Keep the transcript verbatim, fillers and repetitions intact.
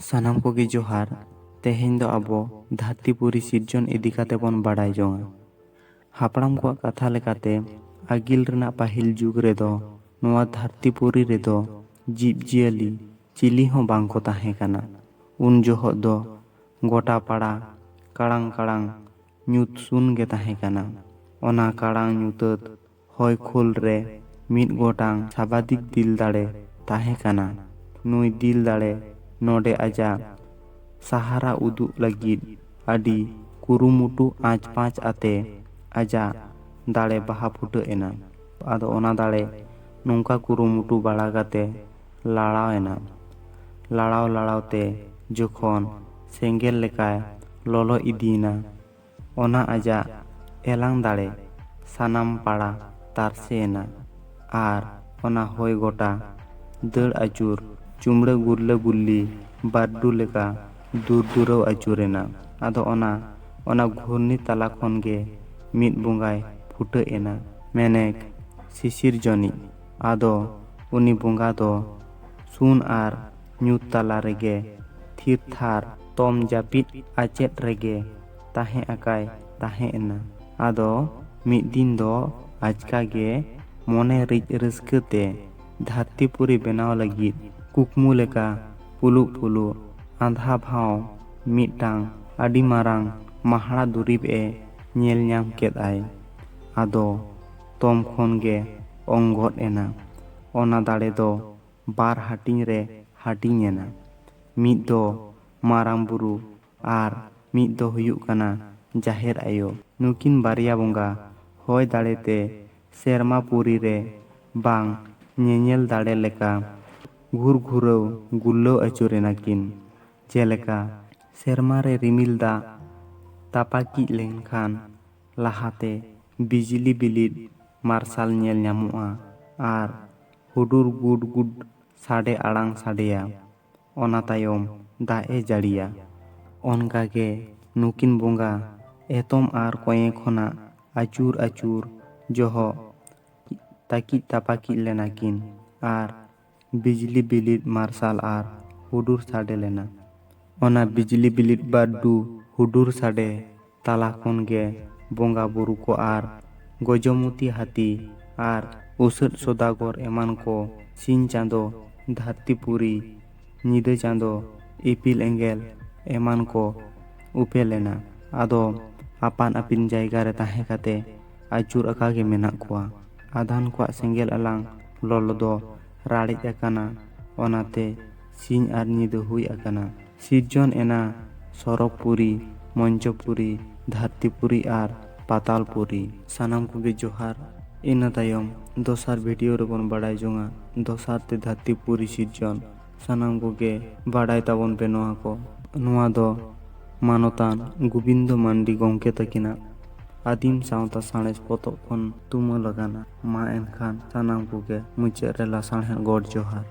ᱥᱟᱱᱟᱢ ᱠᱚᱜᱮ ᱡᱚᱦᱟᱨ᱾ ᱛᱮᱦᱮᱧ ᱫᱚ ᱟᱵᱚ ᱫᱷᱟᱹᱨᱛᱤ ᱯᱩᱨᱤ ᱥᱤᱨᱡᱚᱱ ᱤᱫᱤ ᱠᱟᱛᱮ ᱵᱚᱱ ᱵᱟᱰᱟᱭ ᱡᱚᱝᱟ᱾ ᱦᱟᱯᱲᱟᱢ ᱠᱚᱣᱟᱜ ᱠᱟᱛᱷᱟ ᱞᱮᱠᱟᱛᱮ, ᱟᱹᱜᱤᱞ ᱨᱮᱱᱟᱜ ᱯᱟᱹᱦᱤᱞ ᱡᱩᱜᱽ ᱨᱮᱫᱚ ᱱᱚᱣᱟ ᱫᱷᱟᱹᱨᱛᱤ ᱯᱩᱨᱤ ᱨᱮᱫᱚ ᱡᱤᱵᱽ ᱡᱤᱭᱟᱹᱞᱤ ᱪᱤᱞᱤ ᱦᱚᱸ ᱵᱟᱝ ᱠᱚ ᱛᱟᱦᱮᱸ ᱠᱟᱱᱟ᱾ ᱩᱱ ᱡᱚᱦᱚᱜ ᱫᱚ ᱜᱚᱴᱟ ᱯᱟᱲᱟ ᱠᱟᱲᱟᱝ ᱠᱟᱲᱟᱝ ᱧᱩᱛ ᱥᱩᱱ ᱜᱮ ᱛᱟᱦᱮᱸ ᱠᱟᱱᱟ᱾ ᱚᱱᱟ ᱠᱟᱲᱟᱝ ᱧᱩᱛᱟᱹᱛ ᱦᱚᱭ ᱠᱷᱳᱞ ᱨᱮ ᱢᱤᱫ ᱜᱚᱴᱟᱝ ᱥᱟᱵᱟᱫᱤᱠ ᱫᱤᱞ ᱫᱟᱲᱮ ᱛᱟᱦᱮᱸ ᱠᱟᱱᱟ᱾ ᱱᱩᱭ ᱫᱤᱞ ᱫᱟᱲᱮ ᱱᱚᱰᱮ ᱟᱡᱟᱜ ᱥᱟᱦᱟᱨᱟ ᱩᱫᱩᱜ ᱞᱟᱹᱜᱤᱫ ᱟᱹᱰᱤ ᱠᱩᱨᱩᱢᱩᱴᱩ ᱟᱸᱪ ᱯᱟᱸᱪ ᱟᱛᱮ ᱟᱡᱟᱜ ᱫᱟᱲᱮ ᱵᱟᱦᱟ ᱯᱷᱩᱴᱟᱹᱜ ᱮᱱᱟ᱾ ᱟᱫᱚ ᱚᱱᱟ ᱫᱟᱲᱮ ᱱᱚᱝᱠᱟ ᱠᱩᱨᱩᱢᱩᱴᱩ ᱵᱟᱲᱟ ᱠᱟᱛᱮ ᱞᱟᱲᱟᱣ ᱮᱱᱟ᱾ ᱞᱟᱲᱟᱣ ᱞᱟᱲᱟᱣ ᱛᱮ ᱡᱚᱠᱷᱚᱱ ᱥᱮᱸᱜᱮᱞ ᱞᱮᱠᱟᱭ ᱞᱚᱞᱚ ᱤᱫᱤᱭᱮᱱᱟ, ᱚᱱᱟ ᱟᱡᱟᱜ ᱮᱞᱟᱝ ᱫᱟᱲᱮ ᱥᱟᱱᱟᱢ ᱯᱟᱲᱟ ᱛᱟᱨᱥᱮ ᱮᱱᱟ᱾ ᱟᱨ ᱚᱱᱟ ᱦᱚᱭ ᱜᱚᱴᱟ ᱫᱟᱹᱲ ᱟᱹᱪᱩᱨ, ᱪᱩᱢᱲᱟᱹ ᱜᱩᱨᱞᱟᱹ ᱜᱩᱞᱞᱤ ᱵᱟᱹᱨᱰᱩ ᱞᱮᱠᱟ ᱫᱩᱨ ᱫᱩᱨᱟᱹᱣ ᱟᱹᱪᱩᱨ ᱮᱱᱟ᱾ ᱟᱫᱚ ᱚᱱᱟ, ᱚᱱᱟ ᱜᱷᱩᱨᱱᱤ ᱛᱟᱞᱟ ᱠᱷᱚᱱ ᱜᱮ ᱢᱤᱫ ᱵᱚᱸᱜᱟᱭ ᱯᱷᱩᱴᱟᱹᱜ ᱮᱱᱟ, ᱢᱮᱱᱮᱠ ᱥᱤᱥᱤᱨ ᱡᱚᱱᱤᱡ᱾ ᱟᱫᱚ ᱩᱱᱤ ᱵᱚᱸᱜᱟ ᱫᱚ ᱥᱩᱱ ᱟᱨ ᱧᱩᱛ ᱛᱟᱞᱟ ᱨᱮᱜᱮ ᱛᱷᱤᱨ ᱛᱷᱟᱨ ᱛᱚᱢ ᱡᱟᱹᱯᱤᱫ ᱟᱪᱮᱫ ᱨᱮᱜᱮ ᱛᱟᱦᱮᱸ ᱟᱠᱟᱭ ᱛᱟᱦᱮᱸ ᱮᱱᱟ᱾ ᱟᱫᱚ ᱢᱤᱫ ᱫᱤᱱ ᱫᱚ ᱟᱪᱠᱟ ᱜᱮ ᱢᱚᱱᱮ ᱨᱤᱡ ᱨᱟᱹᱥᱠᱟᱹ ᱛᱮ ᱫᱷᱟᱹᱨᱛᱤ ᱯᱩᱨᱤ ᱵᱮᱱᱟᱣ ᱞᱟᱹᱜᱤᱫ ᱠᱩᱠᱢᱩ ᱞᱮᱠᱟ ᱯᱩᱞᱩᱜ ᱯᱩᱞᱩᱜ ᱟᱸᱫᱷᱟ ᱵᱷᱟᱶ ᱢᱤᱫᱴᱟᱝ ᱟᱹᱰᱤ ᱢᱟᱨᱟᱝ ᱢᱟᱦᱲᱟ ᱫᱩᱨᱤᱵ ᱮ ᱧᱮᱞ ᱧᱟᱢ ᱠᱮᱫ ᱟᱭ᱾ ᱟᱫᱚ ᱛᱚᱢ ᱠᱷᱚᱱ ᱜᱮ ᱚᱝ ᱜᱚᱫ ᱮᱱᱟ᱾ ᱚᱱᱟ ᱫᱟᱲᱮ ᱫᱚ ᱵᱟᱨ ᱦᱟᱹᱴᱤᱧ ᱨᱮ ᱦᱟᱹᱴᱤᱧ ᱮᱱᱟ᱾ ᱢᱤᱫ ᱫᱚ ᱢᱟᱨᱟᱝ ᱵᱩᱨᱩ ᱟᱨ ᱢᱤᱫ ᱫᱚ ᱦᱩᱭᱩᱜ ᱠᱟᱱᱟ ᱡᱟᱦᱮᱨ ᱟᱭᱳ᱾ ᱱᱩᱠᱤᱱ ᱵᱟᱨᱭᱟ ᱵᱚᱸᱜᱟ ᱦᱚᱭ ᱫᱟᱲᱮ ᱛᱮ ᱥᱮᱨᱢᱟ ᱯᱩᱨᱤ ᱨᱮ ᱵᱟᱝ ᱧᱮᱧᱮᱞ ᱫᱟᱲᱮ ᱞᱮᱠᱟ ᱜᱷᱩᱨ ᱜᱷᱩᱨᱟᱹᱣ ᱜᱩᱨᱞᱟᱹᱣ ᱟᱹᱪᱩᱨ ᱮᱱᱟ ᱠᱤᱱ᱾ ᱡᱮᱞᱮᱠᱟ, ᱥᱮᱨᱢᱟ ᱨᱮ ᱨᱤᱢᱤᱞ ᱫᱟᱜ ᱛᱟᱯᱟᱠᱤᱡ ᱞᱮᱱᱠᱷᱟᱱ ᱞᱟᱦᱟᱛᱮ ᱵᱤᱡᱽᱞᱤ ᱵᱤᱞᱤᱫ ᱢᱟᱨᱥᱟᱞ ᱧᱮᱞ ᱧᱟᱢᱚᱜᱼᱟ ᱟᱨ ᱦᱩᱰᱩᱨ ᱜᱩᱰ ᱜᱩᱰ ᱥᱟᱰᱮ ᱟᱲᱟᱝ ᱥᱟᱰᱮᱭᱟ᱾ ᱚᱱᱟ ᱛᱟᱭᱚᱢ ᱫᱟᱜ ᱮ ᱡᱟᱹᱲᱤᱭᱟ᱾ ᱚᱱᱠᱟᱜᱮ ᱱᱩᱠᱤᱱ ᱵᱚᱸᱜᱟ ᱮᱛᱚᱢ ᱟᱨ ᱠᱚᱸᱭᱮ ᱠᱷᱚᱱᱟᱜ ᱟᱹᱪᱩᱨ ᱟᱹᱪᱩᱨ ᱡᱚᱦᱚᱜ ᱛᱟᱹᱠᱤᱡ ᱛᱟᱯᱟᱠᱤᱡ ᱞᱮᱱᱟ ᱠᱤᱱ ᱟᱨ ᱵᱤᱡᱽᱞᱤ ᱵᱤᱞᱤᱫ ᱢᱟᱨᱥᱟᱞ ᱟᱨ ᱦᱩᱰᱩᱨ ᱥᱟᱰᱮ ᱞᱮᱱᱟ᱾ ᱚᱱᱟ ᱵᱤᱡᱽᱞᱤ ᱵᱤᱞᱤᱫ ᱵᱟᱹᱨᱰᱩ ᱦᱩᱰᱩᱨ ᱥᱟᱰᱮ ᱛᱟᱞᱟ ᱠᱷᱚᱱ ᱜᱮ ᱵᱚᱸᱜᱟ ᱵᱩᱨᱩ ᱠᱚ ᱟᱨ ᱜᱚᱡᱚᱢᱚᱛᱤ ᱦᱟᱹᱛᱤ ᱟᱨ ᱩᱥᱟᱹᱫ ᱥᱚᱫᱟᱜᱚᱨ ᱮᱢᱟᱱ ᱠᱚ, ᱥᱤᱧ ᱪᱟᱸᱫᱚ, ᱫᱷᱟᱹᱨᱛᱤ ᱯᱩᱨᱤ, ᱧᱤᱫᱟᱹ ᱪᱟᱸᱫᱚ, ᱤᱯᱤᱞ ᱮᱸᱜᱮᱞ ᱮᱢᱟᱱ ᱠᱚ ᱩᱯᱮᱞ ᱮᱱᱟ᱾ ᱟᱫᱚ ᱟᱯᱟᱱ ᱟᱹᱯᱤᱱ ᱡᱟᱭᱜᱟ ᱨᱮ ᱛᱟᱦᱮᱸ ᱠᱟᱛᱮ ᱟᱹᱪᱩᱨ ᱟᱠᱟ ᱜᱮ ᱢᱮᱱᱟᱜ ᱠᱚᱣᱟ᱾ ᱟᱫᱷᱟᱱ ᱠᱚᱣᱟᱜ ᱥᱮᱸᱜᱮᱞ ᱟᱞᱟᱝ ᱞᱚᱞᱚ ᱫᱚ ᱨᱟᱲᱮᱡ ᱟᱠᱟᱱᱟ, ᱚᱱᱟᱛᱮ ᱥᱤᱧ ᱟᱨ ᱧᱤᱫᱟᱹ ᱦᱩᱭ ᱟᱠᱟᱱᱟ᱾ ᱥᱤᱨᱡᱚᱱ ᱮᱱᱟ ᱥᱚᱨᱚᱜᱽᱯᱩᱨᱤ, ᱢᱚᱧᱪᱚᱯᱩᱨᱤ, ᱫᱷᱟᱹᱨᱛᱤᱯᱩᱨᱤ ᱟᱨ ᱯᱟᱛᱟᱞᱯᱩᱨᱤ᱾ ᱥᱟᱱᱟᱢ ᱠᱚᱜᱮ ᱡᱚᱦᱟᱨ᱾ ᱤᱱᱟᱹ ᱛᱟᱭᱚᱢ ᱫᱚᱥᱟᱨ ᱵᱷᱤᱰᱤᱭᱳ ᱨᱮᱵᱚᱱ ᱵᱟᱲᱟᱭ ᱡᱚᱝᱟ ᱫᱚᱥᱟᱨ ᱛᱮ ᱫᱷᱟᱹᱨᱛᱤᱯᱩᱨᱤ ᱥᱤᱨᱡᱚᱱ᱾ ᱥᱟᱱᱟᱢ ᱠᱚᱜᱮ ᱵᱟᱲᱟᱭ ᱛᱟᱵᱚᱱ ᱯᱮ ᱱᱚᱣᱟ ᱠᱚ᱾ ᱱᱚᱣᱟ ᱫᱚ ᱢᱟᱱᱚᱛᱟᱱ ᱜᱳᱵᱤᱱᱫᱚ ᱢᱟᱱᱰᱤ ᱜᱚᱢᱠᱮ ᱛᱟᱹᱠᱤᱱᱟᱜ ᱟᱹᱫᱤᱢ ᱥᱟᱶᱛᱟ ᱥᱟᱬᱮᱥ ᱯᱚᱛᱚᱵ ᱠᱷᱚᱱ ᱛᱩᱢᱟᱹᱞ ᱟᱠᱟᱱᱟ᱾ ᱢᱟ ᱮᱱᱠᱷᱟᱱ ᱥᱟᱱᱟᱢ ᱠᱚᱜᱮ ᱢᱩᱪᱟᱹᱫ ᱨᱮ ᱞᱟᱥᱟᱬᱦᱮᱫ ᱜᱚᱰ ᱡᱚᱦᱟᱨ᱾